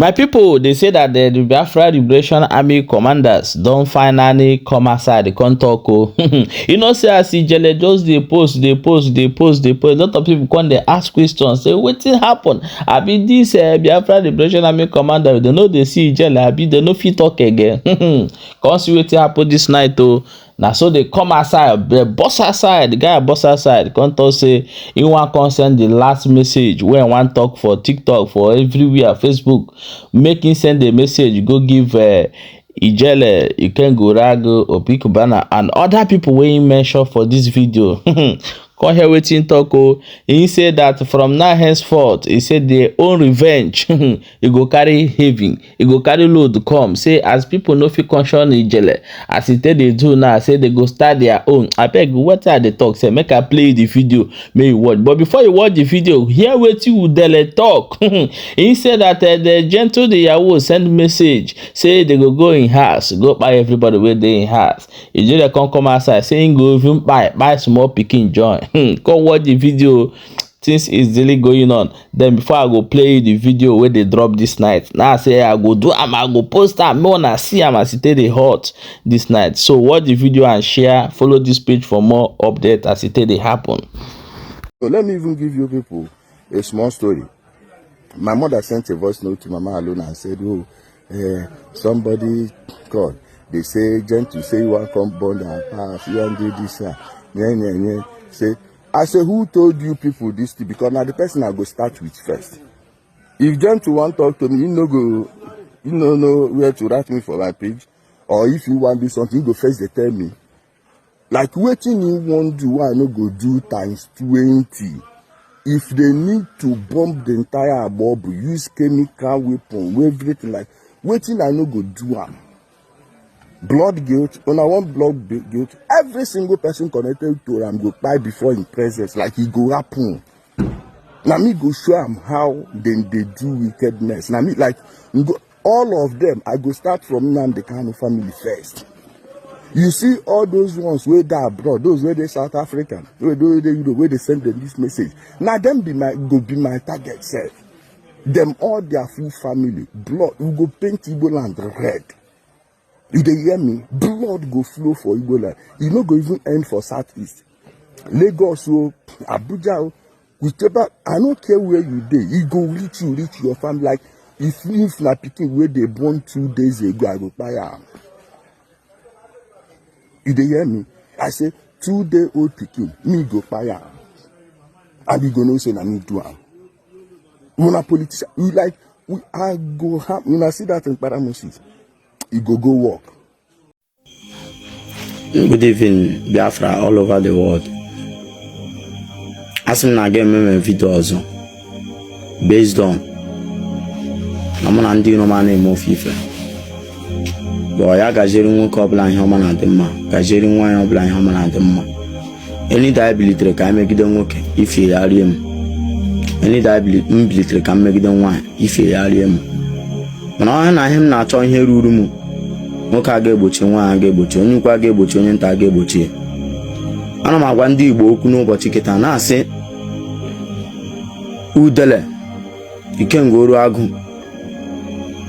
My pipo dey say dat di Biafra Liberation Army commanders don finally come outside come talk o. You know say as Ijele just dey post, dey post, dey post, dey post, a lot of people come dey ask questions say wetin happen? Abi dis Biafra Liberation Army commander dem no dey see Ijele, abi dem no fit talk again? Come see wetin happen dis night o. Na so they come outside, they burst outside, the guy burst outside, come talk say he wan come send the last message wey he wan talk for TikTok, for everywhere, Facebook, make him send the message go give Ijele, Ikenguragu, Obi Cubana and other people wey he mention for this video. Come hear wetin he talk o. He say that from now henceforth, he say their own revenge, e go carry heavy, e go carry load come. Say as people no fit caution Ijele, as e take dey do now, say they go start their own. Abeg, wetin I dey talk say make I play the video, make you watch. But before you watch the video, hear wetin Udele talk. He say that the gentle the Yahoo send message, say they go go in house, go buy everybody wey dey in house. Ijele come come outside, say him go even buy small pikin join. Come watch the video. Things is really going on. Then before I go play the video where they drop this night, now I say I go do am, I go post am, make una see am as e take dey hot this night. So watch the video and share, follow this page for more updates as e take dey happen. So let me even give you people a small story. My mother sent a voice note to Mama Alona and said, oh, somebody called. They say, Gentle, say you want come burn our house, you want do this, yeah, yeah, yeah. Say, I say, who told you people this thing? Because now the person I go start with first. If Gentle want talk to me, you no go, you no know where to write me for my page. Or if you want do something, you go first they tell me. Like wetin you want do, I no go do times 20. If they need to bomb the entire Abobu, use chemical weapon, everything like wetin I no go do am. Blood guilt, when I want blood guilt, every single person connected to am go kpai before in presence, like e go happen. Na me go show am how dem dey do wickedness. Na me like go, all of them, I go start from Nnamdi Kanu family first. You see all those ones wey dey abroad, those wey dey South Africa, wey dey Europe, wey dey send them this message. Na them be my go be my target sef. Them all their full family, blood, we go paint Igbo land red. You dey hear me? Blood go flow for Igbo land. E no go even end for Southeast. Lagos o, Abuja o, whichever, I no care where you dey, e go reach you, reach your family. Like if na pikin wey dey born 2 days ago, I go kpai am. You dey hear me? I say 2-day-old pikin, me go kpai am. And you go know say na me do am. Una politician, you like, we, I go have, una see that in Paramosis. You go go work. Good evening, Biafra all over the world. Asị m na aga eme m video ọzọ based on na mụ na ndị iro m a na-eme ofe ife. Bụ ya gaziere nwoke ọbụla ihe ọma na-adị mma, gaziere nwaanyị ọbụla ihe ọma na-adị mma. Enida anyị bilitere ka anyị megide nwoke, ife ya rie m. Enida anyị m bilitere ka m megide nwaanyị, ife ya rie m. Mana ọhịa na ihe m na-achọ ihe ruru m, nwoke a ga-egbochi, nwaanyị a ga-egbochi, onye ukwu a ga-egbochi, onye nta a ga-egbochi. Ana m agwa ndị Igbo okwu n'ụbọchị kịta na-asị Udele Ikenga Oruagụ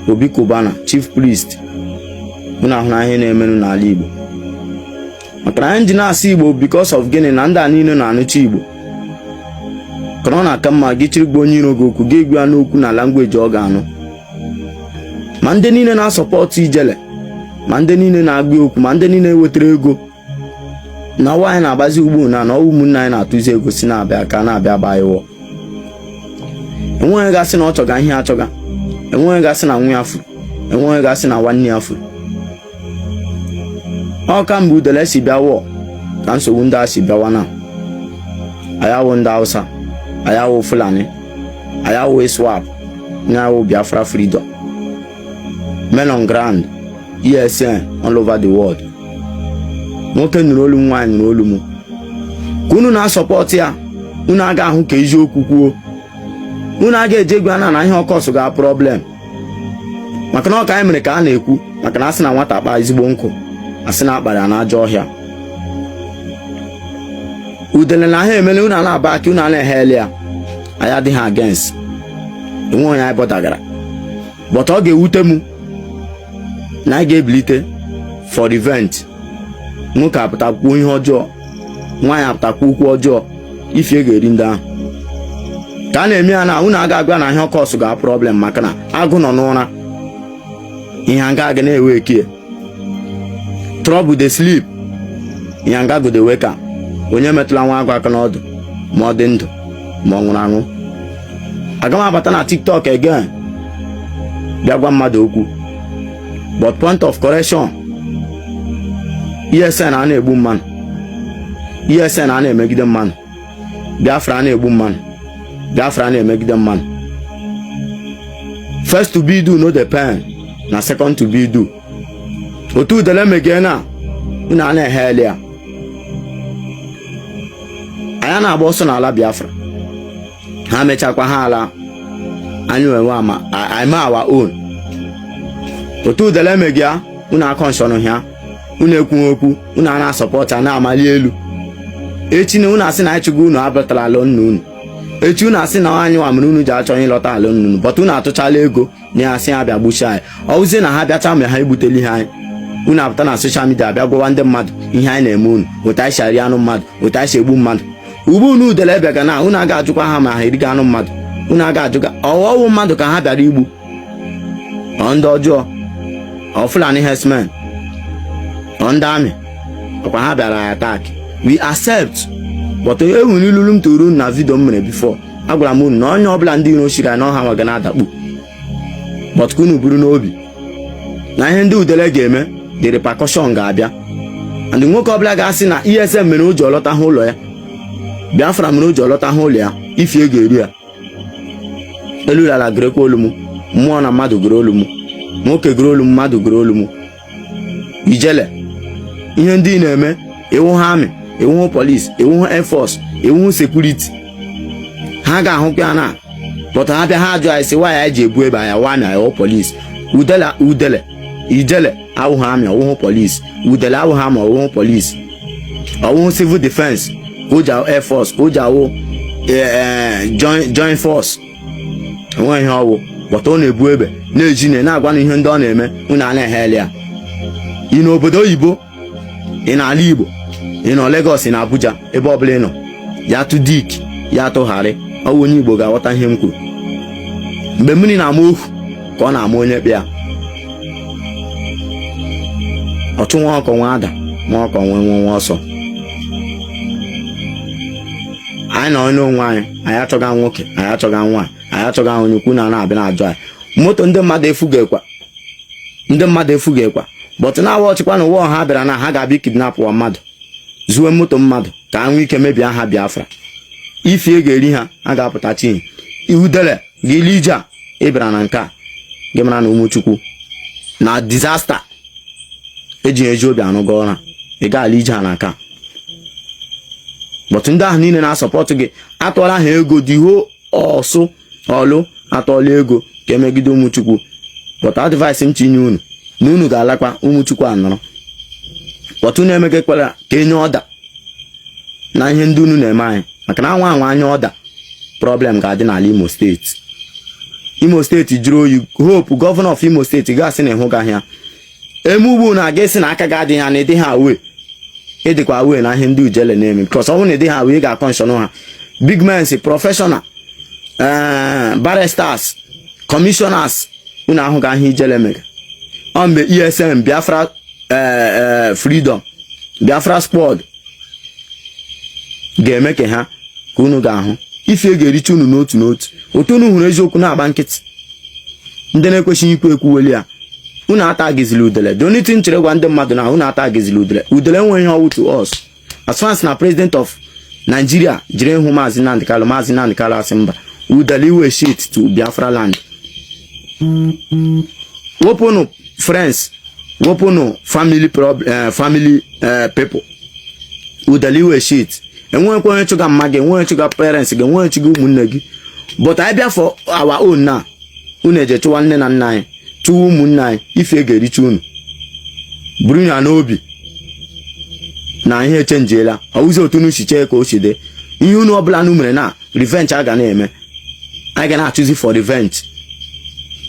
Obi Cubana Chief Priest, unu ahụ na ihe na-emenụ n'ala Igbo. Maka na anyị ji na-asị Igbo because of gịnị na ndị a niile na-anụcha Igbo. Ka ọ na-aka mma gị chiri gba onye iro gị okwu, gị gwa ya n'okwu na language ọ ga-anụ. Ma ndị niile na-asọpọtụ Ijele, ma ndị niile na-agba okwu, ma ndị niile wetara ego na ọwa anyị na-agbazi ugbu na na ụmụnne anyị na-atụzi ego si na-abịa ka na-abịa gbaa ịwọ. Enweghị gasị na ọ chọga ihe achọga, enweghị gasị na nwa ya furu, enweghị gasị na nwanne ya furu. Ọ ka mgbe Udele si bịa wọ ka nsogbu ndị a si bịawa na anyị awụ ndị Hausa, anyị awụ Fulani, anyị awụ ISWAP, anyị awụ Biafra Freedom, men on ground, ESN all over the world. Nwoke nụrụ olu m, nwaanyị nụrụ olu m. Ka unu na-asọpọtụ ya, unu aga ahụ ka eziokwu kwuo. Unu aga eje gwa na ihe ọkọsụ ga problem. Maka na ọ ka anyị mere ka a na-ekwu, maka na asị na nwata kpaa ezigbo nkụ, asị na akpara ya n'ajọ ọhịa. Udele na ha emele unu na-aba aka, unu na-eghele ya. Anyị adịghị against. Enwe onye anyị bọdagara. But ọ ga-ewute m na anyị ga-ebilite for revenge. Nwoke apụta kwuo ihe ọjọọ, nwaanyị apụta kwuo okwu ọjọọ, ifie ga-eri ndị ahụ ka a na-eme ya na unu aga agwa na ihe ọkọsụ ga problem, maka na agụ nọ n'ụra, ihe nga ga na-ewe ekie. Trouble dey sleep, yanga go dey wake am. Onye metụla nwa agụ aka n'ọdụ, ma ọ dị ndụ ma ọ nwụrụ anwụ, aga m abata na TikTok again bịa gwa mmadụ okwu. But point of correction, ESN a na-egbu mmadụ, ESN a na-emegide mmadụ, Biafra a na-egbu mmadụ, Biafra a na-emegide mmadụ. First to be do no dey pain, na second to be do. Otu udele megie na unu a na-ehe eli ya, anyị na-agba ọsọ n'ala Biafra. Ha mechakwa ha ala anyị nwe ama anyị mee our own. Otu udele megie, unu akọnshọn ha, unu ekwughị okwu, unu a na-asupport, a na-amali elu. Echi na unu asị na anyị chụgo unu abatara ala nna unu. Echi unu asị na anyị nwa mere unu ji achọ ịlọta ala nna unu, but unu atụchala ego na ya asị ha bịa gbuchie anyị. Ọwụzie na ha bịacha ma ha egbuteli ha anyị, unu apụta na social media bịa gwawa ndị mmadụ ihe anyị na-eme unu, otu anyị si ari anụ mmadụ, otu anyị si egbu mmadụ. Ugbu unu udele bịaga na unu aga ajụkwa ha ma ha eriga anụ mmadụ. Unu aga ajụga ọwọwụ mmadụ ka ha bịara igbu, ọ ndị ọjọọ, ọ Fulani herdsmen, ọ ndị amị ọkwa ha bịara attack. We accept, but e nwere ilulu m tụrụ unu na video m mere before. Agwara m unu na onye ọbụla ndị iro shiri na ọha nwa ga na-adakpu. But ka unu buru n'obi na ihe ndị udele ga-eme, the repercussion ga-abịa. And nwoke ọbụla ga-asị na ESN mere o ji ọlọta ha ụlọ ya, Biafra mere o ji ọlọta ha ụlọ ya, ifie ga-eru ya. Elu ala gerekwa olu m, mmụọ na mmadụ gere olu m, nwoke gere olu m, mmadụ gere olu m. Ijele, ihe ndị ị na-eme, iwu ha amị, iwu police, iwu air force, iwu security, ha ga-ahụkwa ya na. But ha bịa, ha ajụ anyị sị nwaanyị anyị ji ebu ebe anya wa amị anyị police. Udele, udele, ijele awụghị amị, ọwụhụ police. Udele awụghị amị, ọwụhụ police, ọwụhụ civil defense, ka o ji awụ air force, ka o ji awụ joint force. Enweghị ihe ọwụ, but ọ na-ebu egbe na-eji na na-agwa na ihe ndị ọ na-eme, unu a na-egheli ya. Ị n'obodo oyibo, ị n'ala Igbo, ị nọ Lagos, ị na Abuja, ebe ọbụla ị nọ, ya tụ dik ya tụgharị ọwụ onye Igbo ga-aghọta ihe m kwuru. Mgbe mmiri na-ama ohu ka ọ na-ama onye kpịa ọchụ, nwa ọkọ nwa ada, nwa ọkọ nwe nwe nwa ọsọ. Anyị na onye onwe anyị, anyị achọga nwoke, anyị achọga nwaanyị, anyị achọga onye ukwu na na-abịa na-ajụ anyị. Moto ndị mmadụ efugekwa, ndị mmadụ efugekwa, but na-awa ọchịkwa na ụwa ọha bịara na ha ga-abịa kidnap wa mmadụ, zuwe moto mmadụ ka ha nwee ike mebie aha Biafra. Ifie ga-eri ha, ha ga-apụta chi udele gị ije a ị bịara na nke a gị mara na ụmụchukwu na disaster eji eji obi anụgo ọra. Ị ga-ala ije a na nke a, but ndị ahụ niile na-asupport gị atụọla ha ego diho ọsụ ọlụ, atụọla ego ka emegide ụmụchukwu. But advice m tinye unu na unu ga-alakwa ụmụchukwu anọrọ, but unu emegekwara ka enye ọda na ihe ndị unu na-eme anyị, maka na anwa anwa anya ọda, problem ga-adị n'ala Imo Steeti. Imo Steeti jụrụ oyi. Hope governor of Imo Steeti ga-asị na ịhụgaghị ya eme ugbu na aga esi na aka gị adịghị ya na ịdị ha aware. Ịdịkwa aware na ihe ndị ujele na-eme, because ọ bụrụ na ịdị ha aware, ị ga-akọnshọn ha. Big men, professional, barristers, commissioners, unu ahụghị ihe ijele mere. Ọ mgbe ESN Biafra, freedom Biafra squad ga-eme ka ha ka unu ga-ahụ ife ga-ericha unu n'otu n'otu. Otu unu hụrụ eziokwu na-agba nkịtị, ndị na-ekwesịghị ikwu ekwuweli ya. Unu atagizili udele. The only thing chere gwa ndị mmadụ na unu atagizili udele. Udele enweghị ihe ọwụ to us. As far as na president of Nigeria jiri ịhụ Maazị Nnamdi Kanu, Maazị Nnamdi Kanu asị mba, udele iwe shit to Biafra land. Wepụnụ friends, wepụnụ family problem, family people. Udele iwe shit. Enweghịkwa onye chụga mma gị, enweghị chụga parents gị, enweghị chụga ụmụnne gị, but anyị bịa for our own na unu eje chụwa nne na nna anyị, chụwa ụmụnne anyị. Ife ga-ericha unu. Buru ya n'obi na ihe echenjiela. Ọwụzi otu unu si chee ka o si dị. Ihe unu ọbụla unu mere na revenge a ga na-eme, anyị ga na-achụzi for revenge.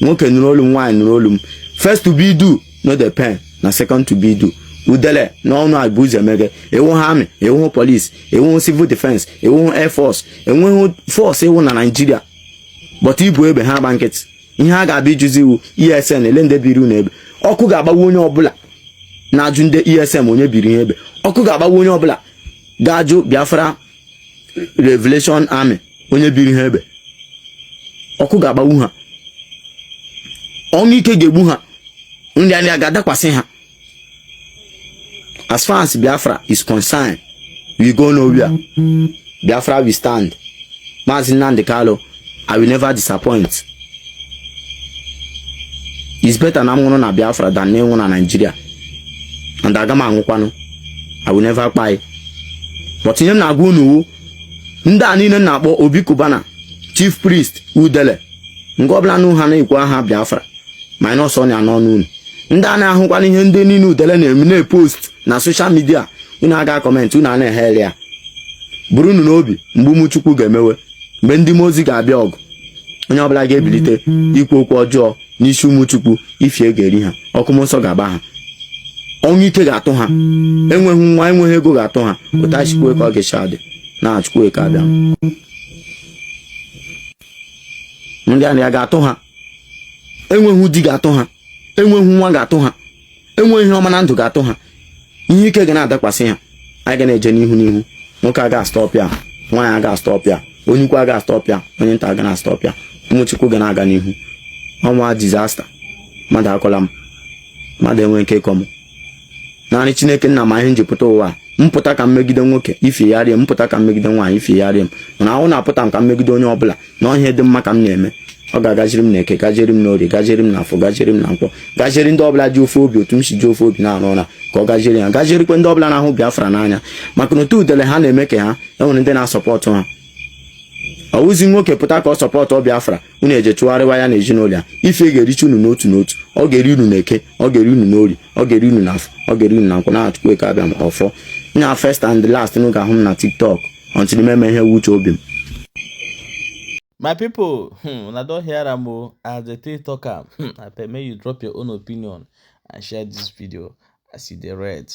Nwoke nụrụ olu m, nwaanyị nụrụ olu m. First to be do no dey pain, na second to be do. Udele n'ọnụ a bụ ụzọ emege. Ewughị army, ewughị police, ewughị civil defense, ewughị air force, enweghị force ewu na Nigeria. But ibu egbe ha agba nkịtị. Ihe a ga-abịa ijuzi iwu ESN ele ndị biri unu egbe. Ọkụ ga-agbawa onye ọbụla na-ajụ ndị ESN onye biri ihe egbe. Ọkụ ga-agbawa onye ọbụla ga-ajụ Biafra Revelation Army onye biri ha egbe. Ọkụ ga-agbawu ha, ọnwụ ike ga-egbu ha, nrịanrịa ga-adakwasị ha. As far as Biafra is concerned, we go nowhere. Biafra we stand. Maazị Nnamdi Kanu, I will never disappoint. It's better na m nwụrụ na Biafra than na ịnwụ na Nigeria, and aga m anwụkwanụ. I will never kpai. But ihe m na-agwa unu wu, ndị a niile na-akpọ Obi Cubana, Chief Priest, Udele, nke ọbụla nụ ha na-ekwu aha Biafra minus ọnya n'ọnụ unu. Ndị a na-ahụkwana ihe ndị niile Udele na-eme na-epost na social media, unu aga comment, unu a na-eheli ya. Buru unu n'obi, mgbe ụmụ Chukwu ga-emewe, mgbe ndị mmụọ ozi ga-abịa ọgụ, onye ọbụla ga-ebilite ikwu okwu ọjọọ n'isi ụmụ Chukwu, ifie ga-eri ha, ọkụ mmụọ nsọ ga-agba ha, ọnwụ ike ga-atụ ha, enweghị nwa, enweghị ego ga-atụ ha. Ụta Chukwu ka ọ ga-esi adị na Chukwu ka abịa. Ndị a ga-atụ ha, enweghị di ga-atụ ha, enweghị nwa ga-atụ ha, enweghị ihe ọma na ndụ ga-atụ ha, ihe ike ga na-adakwasị ha. Anyị ga na-eje n'ihu n'ihu. Nwoke aga astop ya, nwaanyị aga astop ya, onye ukwu aga astop ya, onye nta aga na astop ya. Ụmụ Chukwu ga na-aga n'ihu. Ọnwa disaster, mmadụ akọla m, mmadụ enwe nke ịkọ m. Naanị Chineke nna ma ihe njipụta ụwa. Mpụta ka mmegide nwoke, ife ya rie m. Mpụta ka mmegide nwaanyị, ife ya rie m. Mana ahụ na-apụta m ka mmegide onye ọbụla na ihe dị mma ka m na-eme. Ọ ga-agajiri m na Eke, gajiri m n'Orie, gajiri m na Afọ, gajiri m na Nkwọ, gajiri ndị ọbụla ji ofe obi otu m si ji ofe obi na-arụ ụra, ka ọ gajiri ya, gajirikwe ndị ọbụla na-ahụ Biafra n'anya. Maka na otu Udele ha na-eme ka ha enwere ndị na-asọpọtụ ha. Ọwụzi nwoke pụta ka ọ sọpọtụ Biafra, unu eje chụgharịwa ya na ezinụlọ ya. Ife ga-ericha unu n'otu n'otu. Ọ ga-eri unu n'Eke, ọ ga-eri unu n'Orie, ọ ga-eri unu n'Afọ, ọ ga-eri unu na Nkwọ. Na Chukwu eke abịa m ọfọ nya. First and last unu ga-ahụ m na TikTok until m eme ihe wuche obi m. My people, una don hear am o, as they take talk am. Abeg, make you drop your own opinion and share this video as e dey read.